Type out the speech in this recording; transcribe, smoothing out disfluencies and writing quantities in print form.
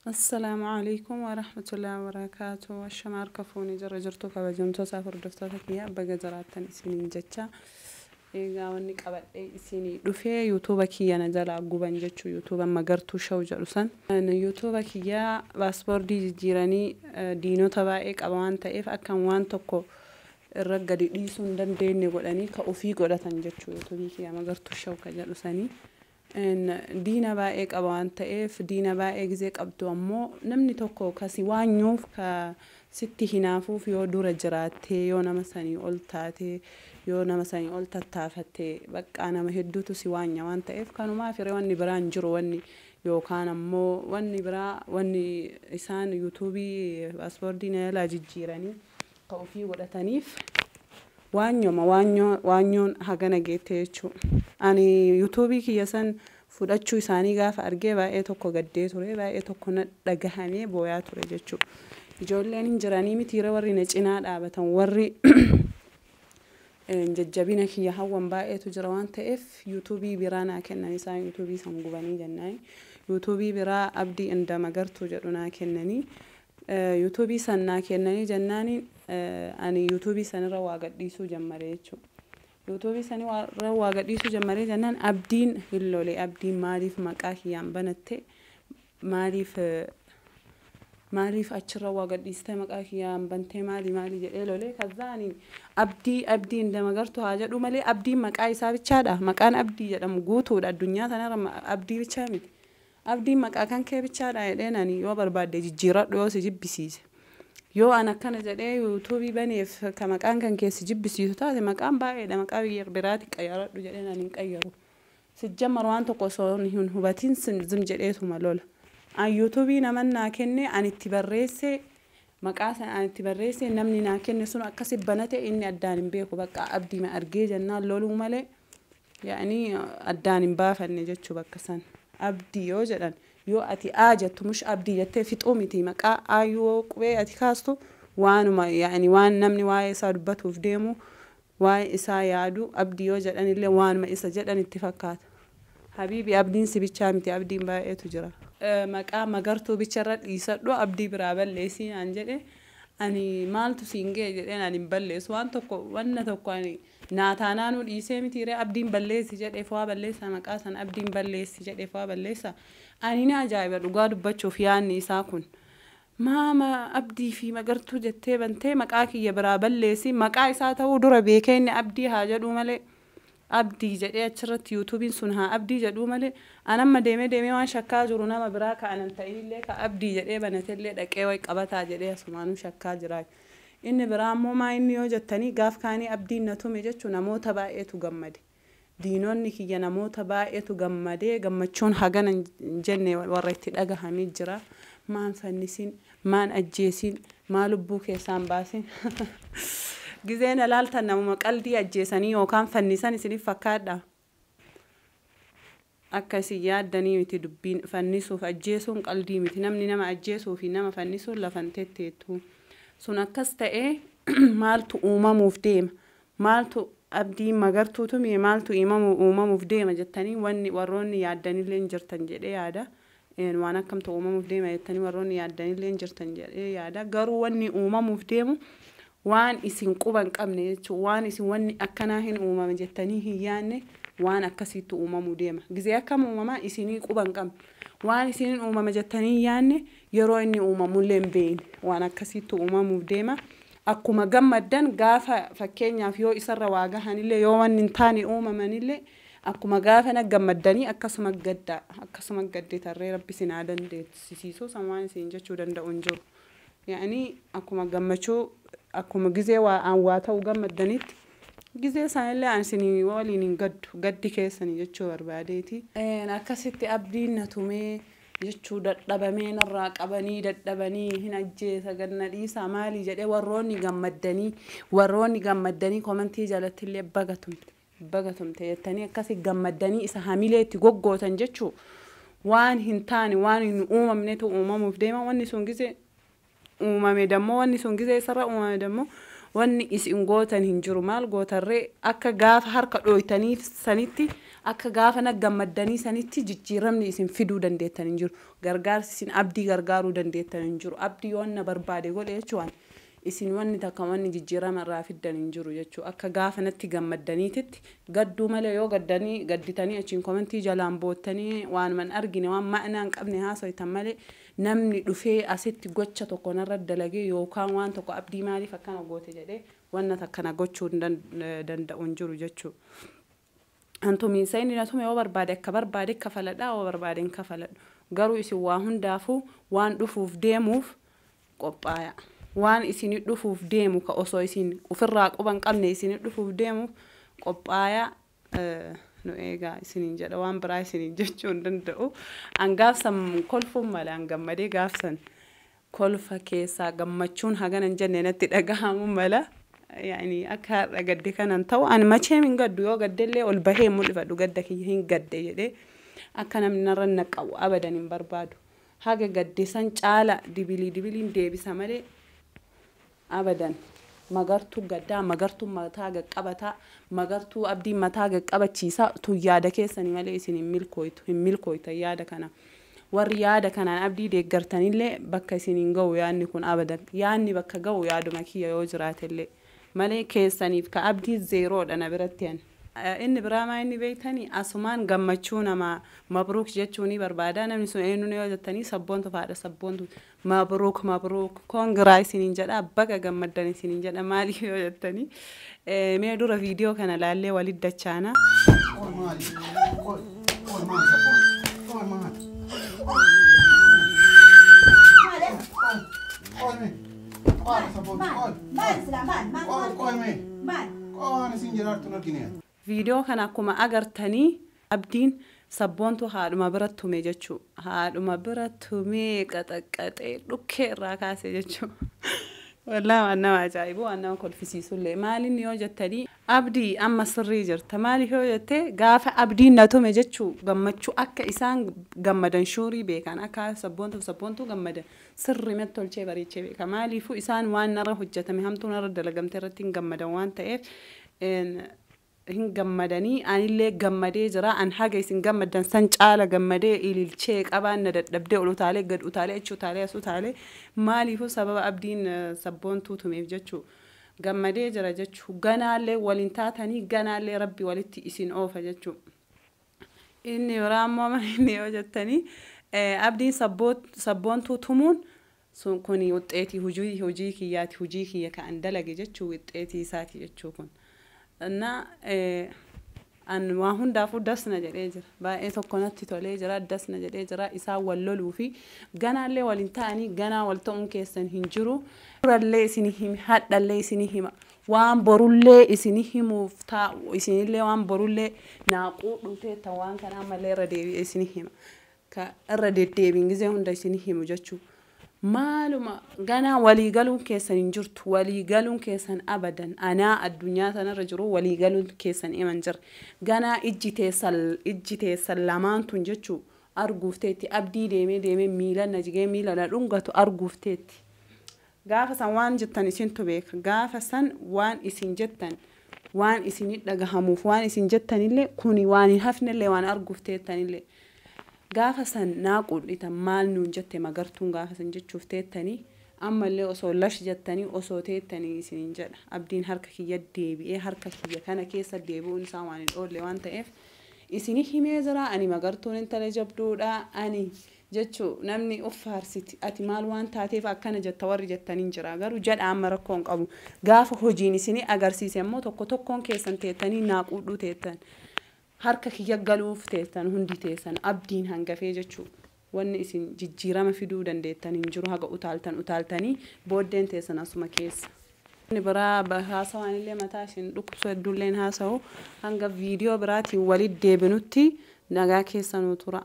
Assalaamu alaikum warahmatullahi wabarakaatu. Ashama harka fuunee jira jirtu kabajamtoota hordoftoota kiyya, baga jiraattan isiniin jecha. Egaa wanni qabadhee isinii dhufee yuutuuba kiyya na jalaa guban jechuu, yuutuuba Magartuu Show jedhu san. Yuutuuba kiyya passwordii jijjiiranii, diinota baay'ee qaba waan ta'eef akkan waan tokko irra gadi dhiisuu hin dandeenye godhanii ka ofii godhatan jechuu, yuutuubii kiyya Magartuu Show ka jedhu sanii. Diina baay'ee qaba waan ta'eef, diina baay'ee gizee qabdu ammoo namni tokko kasi waanyuuf, ka sitti hinaafuuf, yoo dura jiraattee, yoo nama sanii ol taatee, yoo nama sanii ol tattaafattee, baqqaa nama hedduutu si waanya waan ta'eef, kanumaaf hiree wanni biraan jiru, wanni yookaan ammoo wanni biraa wanni isaan yuutuubii passwordii na jalaa jijjiiranii ka ofii godhataniif waanyoma waanyoon hagana geette jechuudha. Ani yuutuubii kiyya san fudhachuu isaanii gaafa argee baay'ee tokko gaddee ture, baay'ee tokko na dhagahamee booyaa ture jechuudha. Ijoolleen hin jiranii mitiira, warri na cinaa dhaabatan, warri jajjabina kiyya hawwan baay'eetu jira waan ta'eef, yuutuubii biraa naa kennan. Isaan yuutuubii san gubanii jennaan yuutuubii biraa Abdii Inda Magartuu jedhu naa kennanii, yuutuubii san naa kennanii jennaani ani yuutuubii sanirra waa gadhiisuu jammare jechuudha. Yuutuubii sanirra waa gadhiisuu jammaree jennaan Abdiin hin lole. Abdiin maaliif maqaa kiyyaan banatte, maaliif achirra waa gadhiistee maqaa kiyyaan bantee, maali maali jedhee lole. Kazaani Abdii, Abdii Inda Magartuu haa jedhu malee, Abdiin maqaa isaa bichaadha. Maqaan Abdii jedhamu guutuudha addunyaa tanarra, Abdii bichaa miti. Abdiin maqaa kan kee bichaadha jedheen ani, yoo barbaadde jijjiiradhu yoo si jibbisiise. Yoo an akkana jedhee yuutuubii baneef ka maqaan kan kee si jibbisiisu taate, maqaan baay'eedha, maqaa biyya biraati qayyaradhu jedheen, ani hin qayyaru. Sijjammar waan tokko osoo hin hubatin zim jedheetuma lola. An yuutuubii naman naa kenne, ani itti barreesse, maqaa sana ani itti barreesse, namni naa kenne sun akkasi banate, inni addaan hin beeku. Bakka Abdii ma argee jennaan loluu malee yaa'anii addaan hin baafanne jechuu bakka san. Abdii yoo jedhan, yoo ati aa jettu mush Abdii jettee fixuu miti, maqaa aayyuu qubee ati kaastu waanuma yaa'anii waan namni waa'ee isaa dubbatuuf deemu, waa'ee isaa yaadu, Abdii yoo jedhan illee waanuma isa jedhan itti fakkaata. Habiibi, Abdiin si bichaa miti, Abdiin baay'eetu jira. Maqaa Magartuu bicharra dhiisadhu, Abdii biraa balleessii naan jedhe. Ani maaltu siin ga'e jedheen, ani hin balleessu waan tokko, wanna tokko ani naataanaanuu dhiisee mitiiree, Abdiin balleessi jedheef waa balleessa, maqaa sana Abdiin balleessi jedheef waa balleessa. Ani ni ajaa'iba dhugaa dubbachuuf yaadni isaa kun. Maama Abdii fi Magartuu jettee bantee maqaa kiyya biraa balleessi, maqaa isaa ta'uu dura beekee, inni Abdii haa jedhuu malee. Abdii jedhee achirratti yuutuubiin sun haa Abdii jedhuu malee, anamma deemee deemee waan shakkaa jiru, nama biraa ka anan ta'inillee ka Abdii jedhee banatellee dhaqee wayi qabataa jedhee asumaanuu shakkaa jira. Inni biraa ammoo maa inni yoo jettanii, gaaf kaanii Abdiin na tume jechuun namoota baay'eetu gammade. Diinonni kiyya namoota baay'eetu gammadee, gammachuun hagana hin jenne warra itti dhagahamee jira. Maan fannisin, maan ajjeesin, maa lubbuu keessaan baasin. Gizeen ilaaltan namuma qaldii ajjeesanii yookaan fannisan isiniif fakkaadha. Akka isin yaaddanii miti dubbiin, fannisuuf ajjeesuun qaldii miti. Namni nama ajjeesuu fi nama fannisuun lafan tetteettu. Sun akkas ta'ee, maaltu uumamuuf deema? Maaltu Abdiin Magartuu tumee, maaltu uumamuuf deema jettanii wanni warroonni yaaddanillee hin jirtan jedhee yaada. Waan akkamtu uumamuuf deema jettanii warroonni yaaddanillee hin jirtan jedhee yaada. Garuu wanni uumamuuf deemu waan isin quba hin qabne jechuudha. Waan isin wanni akkanaa hin uumame jettanii hin yaadne, waan akkasiitu uumamuu deema. Gizee akkam uumamaa isinii quba hin qabne. Waan isiniin uumame jettanii hin yaadne, yeroo inni uumamullee hin beekne, waan akkasiitu uumamuuf deema. Akkuma gammaddan gaafa fakkeenyaaf yoo isarra waa gahanillee, yoo wanni hin taane uumamanillee, akkuma gaafa na gammaddanii akkasuma gaddaa, akkasuma gadditarree Rabbi isin haa dandeessisiisu, san waan isin jechuu danda'u hin jiru. Yaa'anii akkuma gammachuu, akkuma gizee waa waa ta'u gammaddanitti, gizee sanillee ani isinii waliin hin gaddu, gaddi keessanii jechuu barbaadeeti. Akkasitti Abdiin na tumee jechuu dadhabamee narraa qabanii dadhabanii hin ajjeesa ganna dhiisaa maalii jedhee, warroonni gammaddanii komantii jalatti illee baga tumte, baga tumte jettanii akkasi gammaddanii isa hamilee itti goggootan jechuu, waan hin taane, waan hin uumamnetu uumamuuf deema. Wanni sun gizee uumame dammoo, wanni sun gizee isarra uumame dammoo, wanni isin gootan hin jiru. Maal gootarree? Akka gaafa harka dhooytaniif sanitti Akka gaafa na gammaddanii sanitti jijjiiramni isin fiduu dandeettan hin jiru. Gargaarsi isin Abdii gargaaruu dandeettan hin jiru. Abdii yoo na barbaade godhe jechuun isin wanni takka wanni jijjiirama irraa fiddan hin jiru jechuudha. Akka gaafa natti gammaddaniititti gadduu malee, yoo gaddanii gadditanii achiin komentii jalaan boottanii waan man argine, waan ma'anaa hin qabne haasoitan malee, namni dhufee asitti gocha tokko narra dalagee yookaan waan tokko Abdii maaliif akkana goote jedhee wanna takkana gochuu hin danda'u hin jiru jechuudha. Antumiinsa inni na tume yoo barbaade akka barbaade kafaladha, yoo barbaade hin kafaladhu. Garuu isin waa hundaafuu waan dhufuuf deemuuf qophaaya. Waan isin dhufuuf deemu ka osoo isin ofirraa quba hin qabne isin dhufuuf deemuuf qophaaya, nu eegaa isiniin jedha. Waan biraa isiniin jechuu hin danda'u. An gaafsan kolfuun mala, an gammadee gaafsan kolfa keessaa gammachuun hagana hin jenne natti dhagahamu mala. Yaani akka har'a gadde kanan ta'u ani macheem hin gaddu. Yoo gaddellee ol bahee mul'ifadhu gadda kiyya, hin gadde jedhee akka namni narra naqabu abadan hin barbaadu. Haga gadde san caala dibilii dibiliin deebisa malee abadan Magartuu gaddaa, Magartuu mataa qaqqabataa, Magartuu Abdiin mataa qaqqabachiisaa tun yaada keessanii malee isin hin milkooytu, hin milkooytan yaada kana. Warri yaada kanaan Abdii deeggartanillee bakka isin hin ga'u yaadni kun abadan. Yaadni bakka ga'u yaaduma kiyya yoo jiraatellee malee keessaniif ka Abdii zeeroodha na biratti ani. Inni biraa maa inni beektanii, asumaan gammachuu nama mabruuk jechuu ni barbaada. Namni sun eenyuun yoo jettanii, Sabboontu faadha. Sabboontu mabruuk, mabruuk, congra isiniin jedha, baga gammaddan isiniin jedha. Maaliif yoo jettanii, mee dura viidiyoo kana laallee walit dachaana. Qoy maali? Qoy, qoy maali sabboon? Qoy maali? Qoy, qoy mee? Qoy sabboon, qoy. Maal sila maal maal? Qoy, qoy mee? Maal? Qoy, waan isin jiraattu hin argine. Viidiyoo kana akkuma agartanii Abdiin Sabboontu haadhuma bira tume jechuu. Haadhuma bira tumee qaxaqqaxee dhukkee irraa kaase jechuu. Wallaahi waan nama ajaa'ibu, waan nama kolfisiisullee. Maalinni yoo jettanii, Abdii amma sirrii jirta. Maaliif yoo jette, gaafa Abdiin na tume jechuu gammachuu akka isaan gammadan shuurii beekan, akka Sabboontuuf Sabboontuu gammadan sirrimatti tolchee bareechee beeka. Maaliifuu isaan waan narra hojjetame, hamtuu narra dalagamte irratti hin gammadan waan ta'eef hin gammadanii, anillee gammadee jira. An haga isin gammaddan san caala gammadee ililchee qabaan na dadhabdee ol utaalee gad utaalee achi utaalee as utaalee. Maaliifuu sababa Abdiin Sabboontuu tumeef jechuu gammadee jira jechuu. Ganaallee waliin taatanii, ganaallee Rabbi walitti isin oofa jechuu. Inni biraa immoo inni yoo jettanii, Abdiin Sabboontuu tumuun sun kun wuxxeetii hojii kiyyaati, hojii kiyya ka an dalage jechuu, wuxxeetii isaati jechuu kun. እና an waa hundaafuu dasna jedhee jira. Baay'ee tokko natti tolee jira, dasna jedhee jira. Isaan wal loluu fi ganaallee waliin ta'anii ganaa wal ta'uun keessan hin jiru. Durallee isin himi, hadhallee isin hima. Waan borullee isin himuuf taa'u, isinillee waan borullee naaquu dhufee waan kana ammallee irra deebi'ee isin hima. Ka irra deddeebiin gizee hunda isin himu jechuu. Maaluma ganaa walii galuun keessan hin jirtu, walii galuun keessan abadan anaa addunyaa tanarra jiru walii galuun keessan himan jira. Ganaa ijji teessan lamaan tun jechuu arguuf teetti. Abdii deemee deemee miila na jigee miila na dhungatu arguuf teetti. Gaafa san waan jettan isintu beeka. Gaafa san waan isin jettan, waan isinit dhagahamuuf waan isin jettanillee kuni waan hin hafnellee waan arguuf teettanillee. Gaafa san naa qudhitan, maal nuun jette Magartuun gaafa san jechuuf teettanii. Ammallee osoo lash jettanii osoo teettanii isiniin jedha. Abdiin harka kiyya deebi'ee harka kiyya kana keessa deebi'uun isaa waan hin oolle waan ta'eef isini himee jira. Ani Magartuun intala jabduudha ani jechuu namni uffaarsiti, ati maal waan taateef akkana jetta warri jettaniin jira. Garuu jedha, amma rakkoo hin qabu. Gaafa hojiin isini agarsiise immoo tokko tokkoon keessan teettanii naa quudhuu teettan, harka kiyya galuuf teessan hundi teessan, Abdiin hangafee jechuu. Wanni isin jijjiirama fiduu dandeettan hin jiru. Haga utaaltan utaaltanii booddeen teessan asuma keessa. Inni biraa haasawaan illee mataa isin dhukkubsu hedduulleen haasa'u. Hanga viidiyoo biraatiin walitti deebinutti nagaa keessanuu tura.